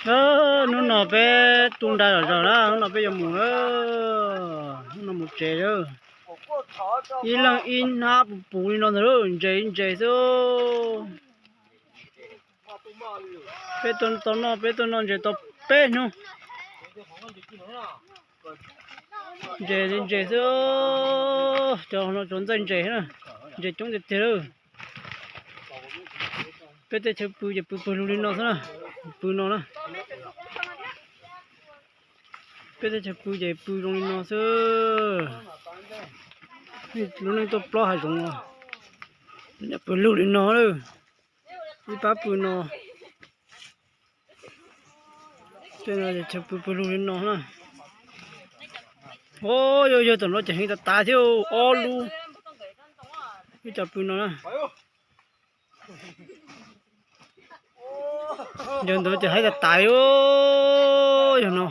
Hnub no peb tu nra zom zaws na, hnub no peb yuav mus, hnub no mus tsev lawm. Ib leeg ib hnab puv puv li no ntag, ntses ntses xwb. Peb tuaj tau noj, peb tuaj noj ntses tau peb hnub. Ntses li ntses xwb, cov no cov ntxaij ntses, ntses coob tiag tiag lawm. Peb teb chaws pw ces pw pawg lug li no xwb na, pw no na. Peb teb chaws pw ces pw zoo li no xwb. Lub neej tuaj plob hav zoov los pw lug li no lawm. Ib pab pw no, tej no ces pw pw lug li no na. Yog yog tom no ces heev tas tas thiab, ob lub, ib co pw no na. Yog ntawd ces haib tas tas, yog no.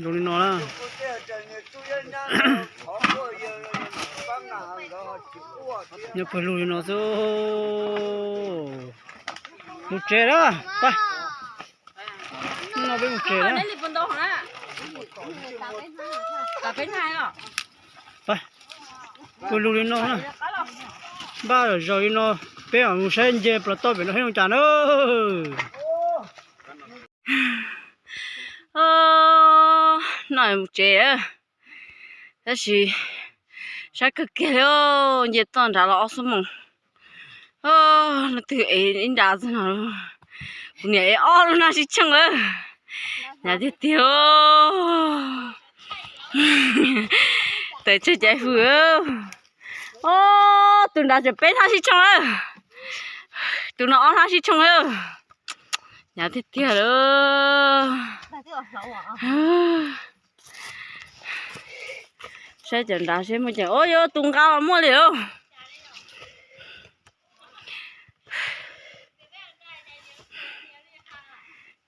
Zoo li no na. Nyob pawg lug li no xwb. Mus tsev na. No peb mus tsev na. Pawg lug li no na. Npaj zom zaws li no, peb mam mus saib nce plaws toj pem no saib zoo cas na. No mus tsev, tab sis saib kawg kiag li, nce toj nrad los ob xuab moos. Leej twg ev ib nra xwb no, kuv niam ev ob lub hnab sib tshooj lawm. Hnyav tiag tiag. Tawm tsawg caiv hws. Ob, tus nrad tseem peb hnab sib tshooj lawm. Tus no ob hnab sib tshooj lawm. Hnyav tiag tiag lawm. Saib cov nrad seb muaj cai, o, yuav tus nqa los muaj li os.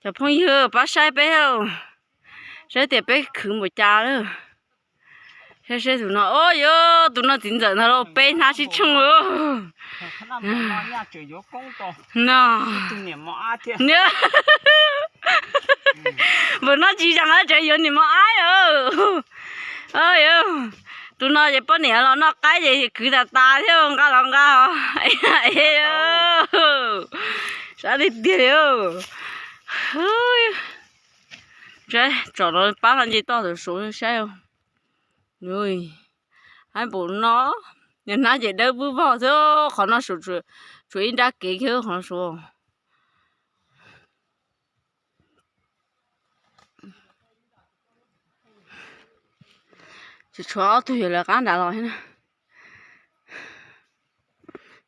Cov phooj ywg pab saib peb, saib tias peb khwv npaum cas lawm. Saib seb tus no, o, yuav tus no txiv ntxawm ntag lauj, peb hnab sib tshooj. No, npaum no tsis zoo, tseem yuav niam mos ab. Tus no ces poj niam los noj qaib ces khwv tas tas thiab, nqa los nqa. Sab tiag tiag li. Tsom los pab no nce toj ntawm suav saib. Haib npaum no, hnab ces dawb vog xwb, qhov no tshuav ib nrab kev kiag qhov no suav. Tseem tshuav ob tug yuav lawv qab nrad los thiab na.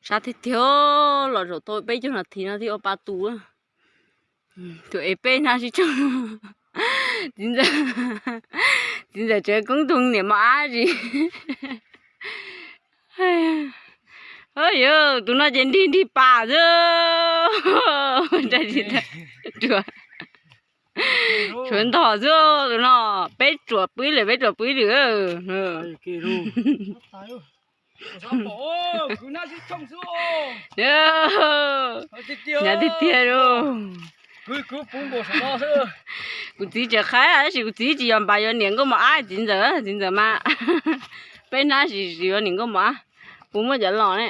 Sab tiag tiag, los zaum tau peb caug nas this no thiaj ua pa tus. Tus ev peb hnab sib tshooj. Txiv ntxawm tseem koob tus niam mos ab tsis. Yog tus no ces nrig nrig pas xwb. Tshuav ntog xwb tus no. Peb tsuam pw ib lwm, peb tsuam pw ib lwm. Hnyav tiag tiag li. Kuv txiv tseem qhaib tab sis kuv txiv tsis yog npas yuav niam nkauj mos ab, txiv ntxawm, txiv ntxawm mas peb hnab tsis yuav niam nkauj mos ab. Puas muaj cov los ne?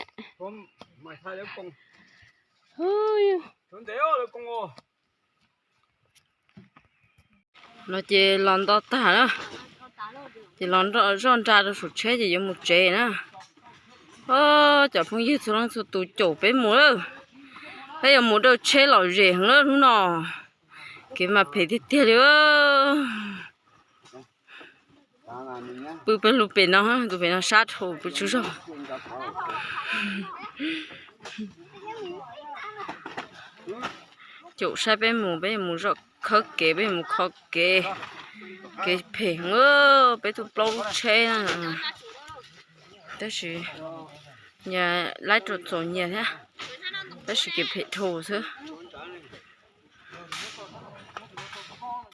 No ces los nto tag lawm, ces los zoj nra rau saum tsheb ces yuav mus tsev na. Cov phooj ywg txhua leej txhua tus caum peb mus lawm, peb yuav mus dawj tsheb lom zem heev lawm hnub no, kev mas phem tiag tiag li. Pw pawg lug pem no, tus pem no sab dhau pw tsaug zog. Caum saib peb mus, peb mus zoj khawb kev, peb mus kho kev, kev phem heev, peb tuaj plaub lub tsheb na. Tab sis nyias laib rau txaus nyias thiab, tab sis kev phem dhau xwb.